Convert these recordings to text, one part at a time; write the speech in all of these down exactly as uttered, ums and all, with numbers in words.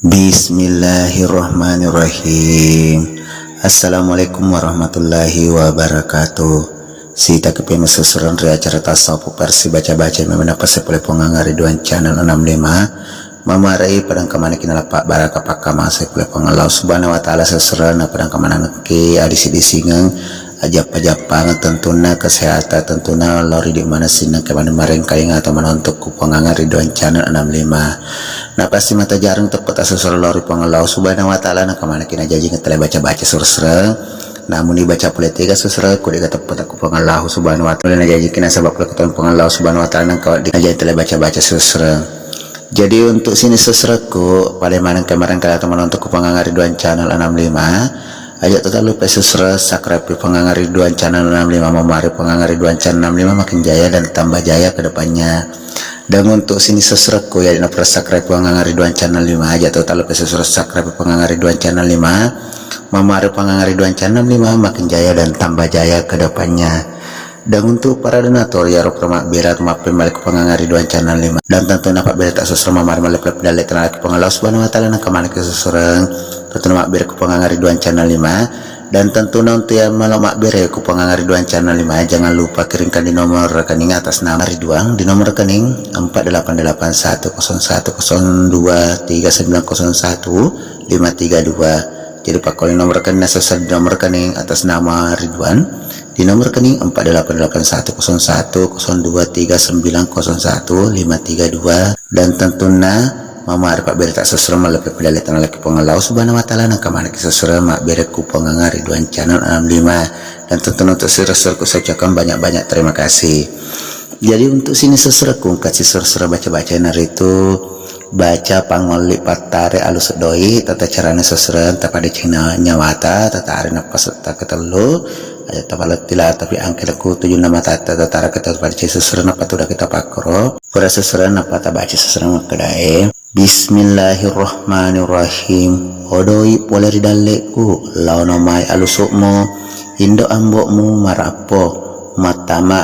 Bismillahirrahmanirrahim. Assalamualaikum warahmatullahi wabarakatuh. Sita kepe mesesren ri acara tasawuf versi baca-baca memang napasai pole Puang Angariduan channel enam lima. Mamarai padang kamana kinalapa baraka pakkamasa pole Puang Allah Subhanahu wa Ta'ala sesren na padang kamana neke adisi-disingeng ajappa-jappangeng tentunna kesehatan tentunna lao ri di mana sinneng kemana marengkalinga atau menonton ku Puang Angariduan channel enam lima. Napasti mata jareng teppo tasesre lao ri Puang Allah Subhanahu wa Ta'ala na kamana kina jajing tele baca-baca sesre. Namuni baca pole tega sesre ku dega teppo takku Puang Allah Subhanahu wa Ta'ala na jajing kina sabab pole ketemu Puang Allah Subhanahu wa Ta'ala na kawat di na jajing tele baca-baca sesre. Jadi untuk sini sesreku pada maneng kemareng kalian teman untuk ku Puang Angariduan channel enam lima. Aja total lupa subscribe, subscribe Puang Angariduan channel enam lima, memari Puang Angariduan channel enam lima makin jaya dan tambah jaya ke depannya. Dan untuk sini subscribe ku ya dina subscribe Puang Angariduan channel lima aja total lupa subscribe Puang Angariduan channel lima. Memari Puang Angariduan channel lima makin jaya dan tambah jaya ke depannya. Dan untuk para donatur ya rupra mabbere mappemmalai ku Puang Angariduan channel lima. Dan tentu napa bere tak susur mamari malai dalle tenalaki Puang Allah Subhanahu wa Ta'ala nangka manaki susureng. Tentu mabbere ku Puang Angariduan channel lima. Dan tentu untuk yang mau mabbere ku Puang Angariduan channel lima, jangan lupa kirimkan di nomor rekening atas nama Ridwan di nomor rekening empat delapan delapan satu kosong satu kosong dua tiga sembilan kosong satu lima tiga dua. Jadi pakkoni nomor rekening nasessa di nomor rekening atas nama Ridwan di nomor rekening empat delapan delapan satu kosong satu kosong dua tiga sembilan kosong satu lima tiga dua. Dan tentunna mamari pabbere tak sesuai maleppe pedalle tanah laki Puang Allah Subhanahu wa Ta'ala nangka manaki sesuai mabbere ku Puang Angariduan channel enam lima. Dan tentu untuk sira-sira ku saya ucapkan banyak-banyak terima kasih. Jadi untuk sini sesuai ku kasih sira-sira baca-baca naritu baca pangolli pattare alusu doi tata carana sesuai tapada cina nyawata tata ari napasetta ketellu. Aja tapalettila tapi angke laku tujunna matatta tatara kita pada cai sesuai napatuda kita pakkoro. Pura sesuai napata baca sesuai makkedae. Bismillahirrahmanirrahim. Odoi pole ri dalleku, laono mai alusu'mu. Indo ambo'mu marappo, muattama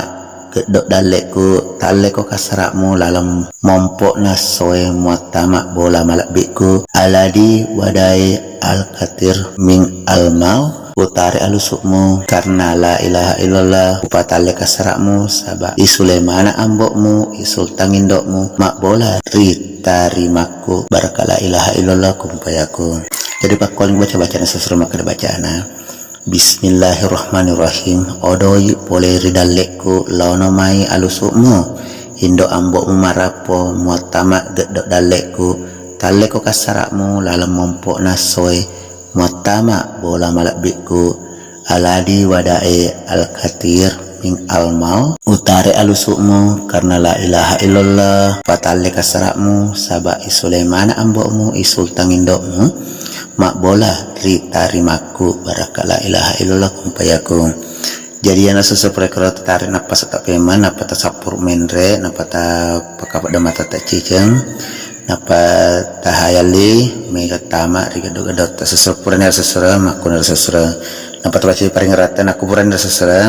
geddo dalleku, talleko kassara'mu laleng mompo'na soe muattama bola malebbi'ku. Aladi wadae alkatir min almau. Utare alusu'mu karena la ilaha illallah, upatalle kassara'mu saba' i Sulaimana ambo'mu, i Sultan indo'mu, mabbola ri tarimakku baraka la ilaha illallah kumpayaku. Jadi pakkuali baca-bacana sesuai makkeda bacana. Bismillahirrahmanirrahim. Odoi pole ri dalle'ku, laono mai alusu'mu. Indo ambo'mu marappo, muattama geddo dalle'ku. Talleko kassara'mu laleng mompo'na soe. Muattama bola malebbi'ku, aladi wadae alkatir min almau, utare alusu'mu karena la ilaha illallah, patalle kassara'mu saba' i Sulaimana ambo'mu, i Sultan indo'mu, mabbola ri tarimakku baraka la ilaha illallah kumpayaku. Jadi yana sesuai pura kero tatare nappa setta pemeng, nappa tasappuru menre, nappa ta pakapedda mata tacciceng, nappa tahayalli mega tama ri geddo-geddo ta sesuai purani sesuai makkuna sesuai. Nappa tabaca paringeratta nakku purani sesuai,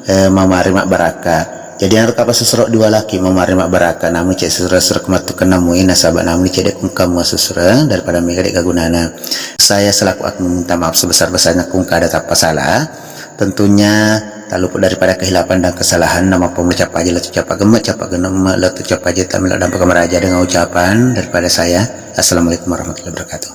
eh, mamari mabbarakka. Jadi anu kapa sesuai dua laki mamari mabbarakka, namu cek sesuai sesuai kemattukenna mui nasaba' namu cek dek kungkamu sesuai daripada mega dek gunana. Saya selaku aku meminta maaf sebesar-besarnya kungka ada tappa salah. Tentunya tak luput daripada kehilapan dan kesalahan. Nama pemula capa aja latu capa gemek capa gemek latu capa aja tak melak dampak meraja dengan ucapan daripada saya. Assalamualaikum warahmatullahi wabarakatuh.